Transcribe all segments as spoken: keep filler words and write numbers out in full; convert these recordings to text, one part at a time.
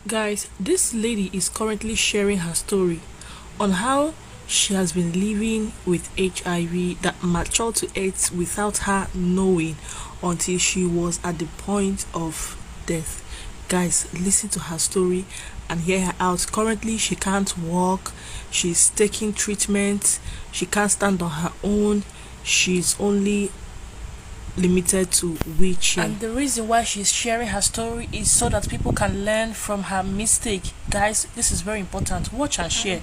Guys, this lady is currently sharing her story on how she has been living with H I V that matured to AIDS without her knowing, until she was at the point of death. Guys, listen to her story and hear her out. Currently, she can't walk, she's taking treatment, she can't stand on her own, she's only limited to wheelchair. And the reason why she's sharing her story is so that people can learn from her mistake. Guys, this is very important. Watch and share.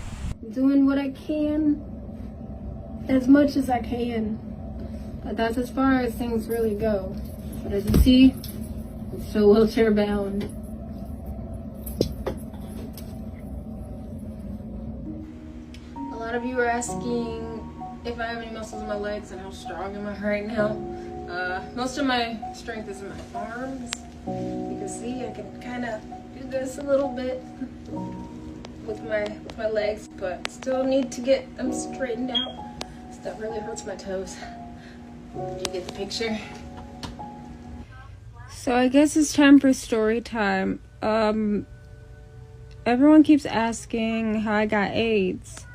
Doing what I can, as much as I can. But that's as far as things really go. But as you see, I'm still wheelchair bound. A lot of you are asking if I have any muscles in my legs and how strong am I right now. Uh, most of my strength is in my arms. You can see I can kind of do this a little bit with my with my legs, but still need to get them straightened out. Stuff really hurts my toes. Did you get the picture? So I guess it's time for story time. Um, everyone keeps asking how I got AIDS.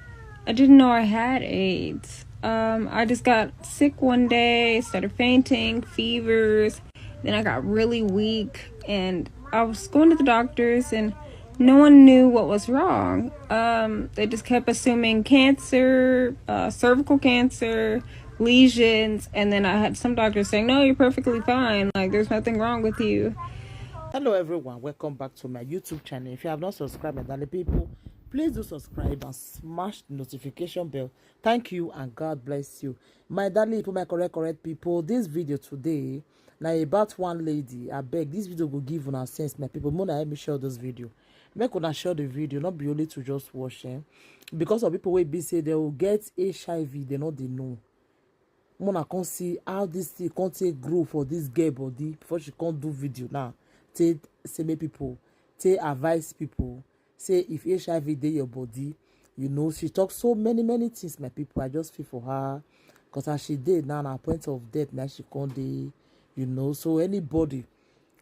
I didn't know I had AIDS. Um, I just got sick one day, started fainting, fevers. Then I got really weak, and I was going to the doctors, and no one knew what was wrong. Um, they just kept assuming cancer, uh, cervical cancer, lesions, and then I had some doctors saying, "No, you're perfectly fine. Like, there's nothing wrong with you." Hello everyone, welcome back to my YouTube channel. If you have not subscribed, my darling people, please do subscribe and smash the notification bell. Thank you and God bless you. My darling people, my correct, correct people, this video today now about one lady. I beg, this video go give una sense, my people. Mona, let me share this video. Make una share the video, not be only to just watch, eh? Because of people wey be say they will get H I V, they know they know. Mona come see how this thing come take grow for this girl body before she come do video now. Take say make people, take advise people. Say if H I V dey your body, you know, she talk so many, many things, my people. I just feel for her. Because as she did now, na point of death, now she come dey, you know. So anybody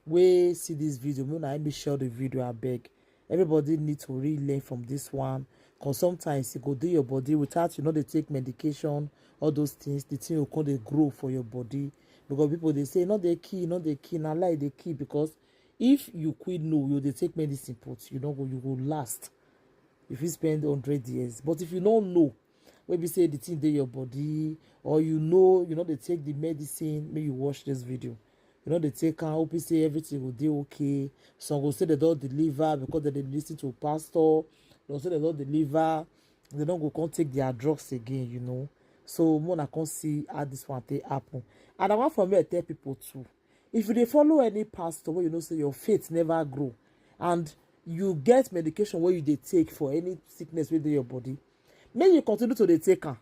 wey see this video, make una help me share the video, I beg. Everybody need to really learn from this one. Because sometimes it go do your body without you know they take medication, all those things, the thing will come they grow for your body. Because people they say, "No, they kill, no, they kill, na lie they kill." Because if you quit, no, you they take medicine, but you don't go, you go last. If you spend hundred years, but if you don't know, maybe say the thing dey your body, or you know, you know they take the medicine, may you watch this video. You know they take and hope you say everything will do okay. Some go say they don't deliver because they dey listen to pastor. They say they don't deliver. They don't go come take their drugs again, you know. So Mona come see how this one take happen. And I want for me to tell people too. If you dey follow any pastor where you know say your faith never grow, and you get medication where you dey take for any sickness wey dey your body, make you continue to dey take am.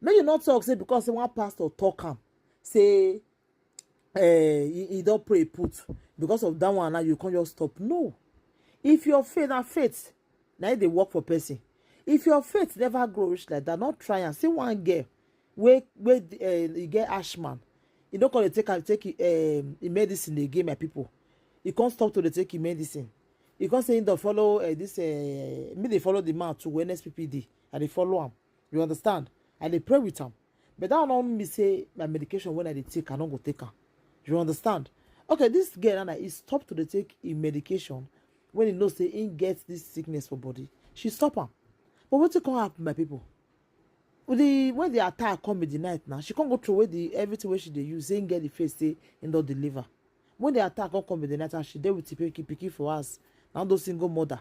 Make you not talk say because say one pastor talk am say eh, he, he don pray put, because of that one now you can't just stop. No. If your faith and faith, now they work for person. If your faith never grow rich like that, not try and see one girl wey wey uh, you get Ashman. You don't call it take am take um, in medicine again, my people. You can't stop to dey take in medicine. You can't say you don't follow uh, this. Uh, me they follow the man to N S P P D and they follow him. You understand? And they pray with him. But that don't mean say my medication when I dey take, I don't go take am. You understand? Okay, this girl and I he stop to dey take in medication when he know say he get this sickness for body. She stop am. But what come happen, my people? With the when the attack come in the night now, she can't go through with the everything where she dey use. Say he get the face say he don't deliver. When the attack come come in the night, and she dey with the pikin pikin for us. Now those single mother.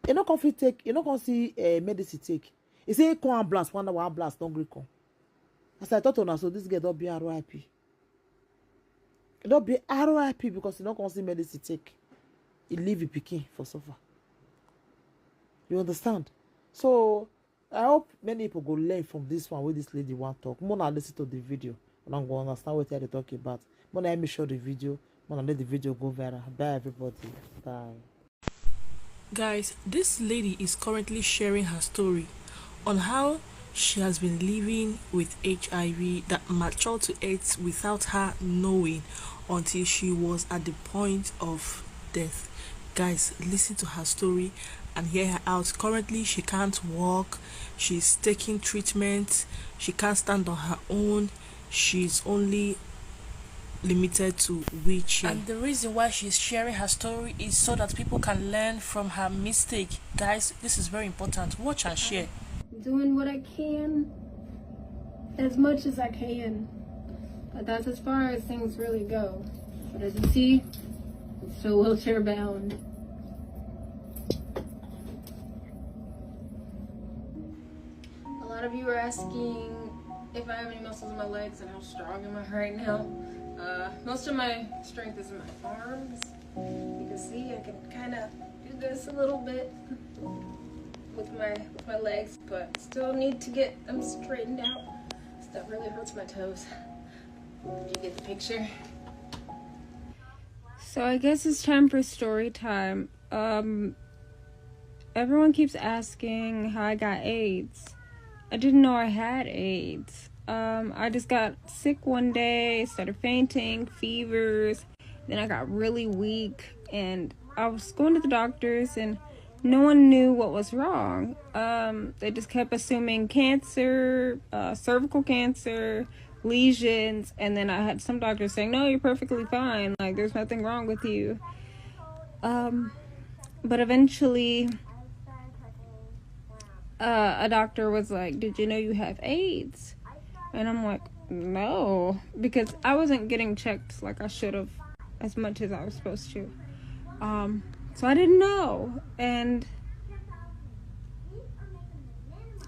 You know, come fit take. You know, come see uh, medicine take. He say he come and blast one hour, blast don't gree come. As I thought on her, so this girl don't be R I P. Don't be R I P because you don't come see medicine take. He leave the pikin for suffer. You understand? So I hope many people go learn from this one where this lady want talk. Mona listen to the video and I'm gonna understand what they're talking about. Mona, let me show the video. Mona, let the video go viral. Bye everybody. Bye. Guys, this lady is currently sharing her story on how she has been living with H I V that matured to AIDS without her knowing, until she was at the point of death. Guys, listen to her story and hear her out. Currently, she can't walk. She's taking treatment. She can't stand on her own. She's only limited to wheelchair. And the reason why she's sharing her story is so that people can learn from her mistake. Guys, this is very important. Watch and share. Doing what I can, as much as I can. But that's as far as things really go. But as you see, it's still wheelchair bound. A lot of you are asking if I have any muscles in my legs and how strong am I right now. Uh, most of my strength is in my arms. You can see I can kind of do this a little bit with my with my legs, but still need to get them straightened out. That really hurts my toes. Did you get the picture? So I guess it's time for story time. Um, everyone keeps asking how I got AIDS. I didn't know I had AIDS. Um, I just got sick one day, started fainting, fevers. Then I got really weak, and I was going to the doctors, and no one knew what was wrong. Um, they just kept assuming cancer, uh, cervical cancer, lesions, and then I had some doctors saying, "No, you're perfectly fine. Like, there's nothing wrong with you." Um, but eventually, uh, a doctor was like, "Did you know you have AIDS?" And I'm like, "No," because I wasn't getting checked like I should have, as much as I was supposed to. Um, so I didn't know, and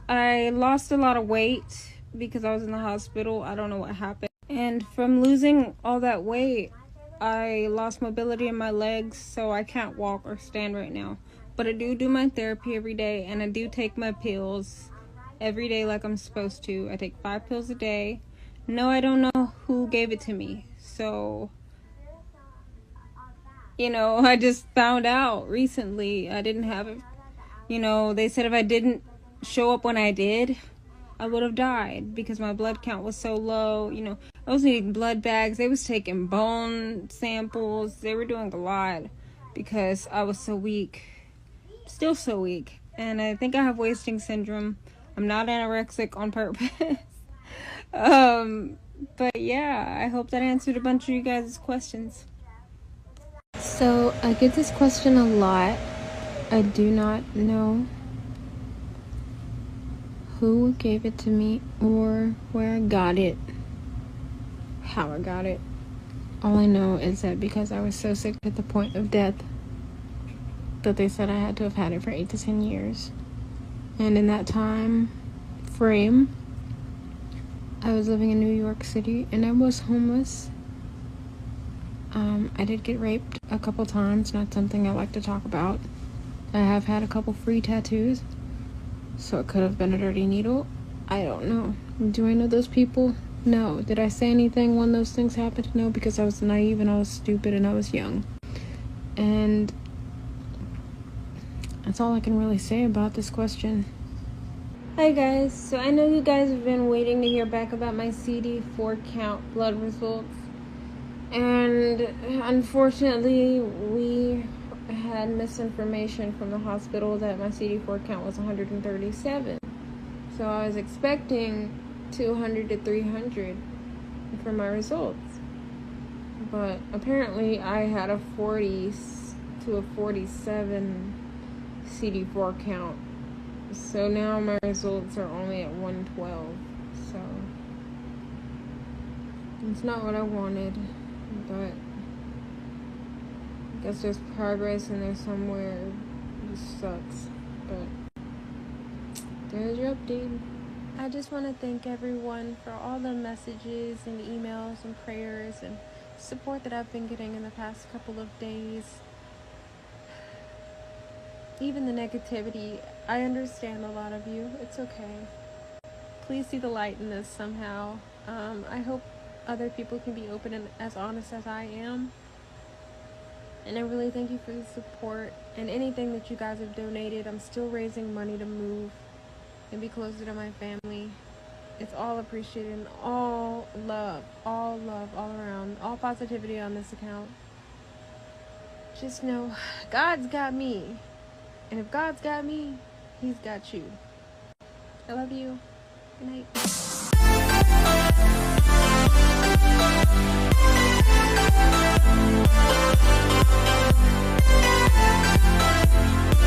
I lost a lot of weight because I was in the hospital. I don't know what happened. And from losing all that weight, I lost mobility in my legs, so I can't walk or stand right now. But I do do my therapy every day, and I do take my pills every day like I'm supposed to. I take five pills a day. No, I don't know who gave it to me. So, you know, I just found out recently I didn't have it. You know, they said if I didn't show up when I did, I would have died because my blood count was so low. You know, I was needing blood bags. They was taking bone samples. They were doing a lot because I was so weak. Still so weak. And I think I have wasting syndrome. I'm not anorexic on purpose. Um, but yeah, I hope that answered a bunch of you guys' questions. So I get this question a lot. I do not know who gave it to me or where I got it, how I got it. All I know is that because I was so sick at the point of death, that they said I had to have had it for eight to ten years. And in that time frame, I was living in New York City and I was homeless. Um, I did get raped a couple times, not something I like to talk about. I have had a couple free tattoos, so it could have been a dirty needle. I don't know. Do I know those people? No. Did I say anything when those things happened? No, because I was naive and I was stupid and I was young. And that's all I can really say about this question. Hi guys, so I know you guys have been waiting to hear back about my C D four count blood results. And unfortunately, we had misinformation from the hospital that my C D four count was one hundred thirty-seven. So I was expecting two hundred to three hundred for my results. But apparently, I had a forty to a forty-seven C D four count. So now my results are only at one twelve. So it's not what I wanted, but I guess there's progress in there somewhere. It sucks, but there's your update. I just want to thank everyone for all the messages and emails and prayers and support that I've been getting in the past couple of days. Even the negativity, I understand a lot of you. It's okay. Please see the light in this somehow. Um, I hope other people can be open and as honest as I am. And I really thank you for the support and anything that you guys have donated. I'm still raising money to move and be closer to my family. It's all appreciated and all love, all love, all around, all positivity on this account. Just know God's got me. And if God's got me, He's got you. I love you. Good night.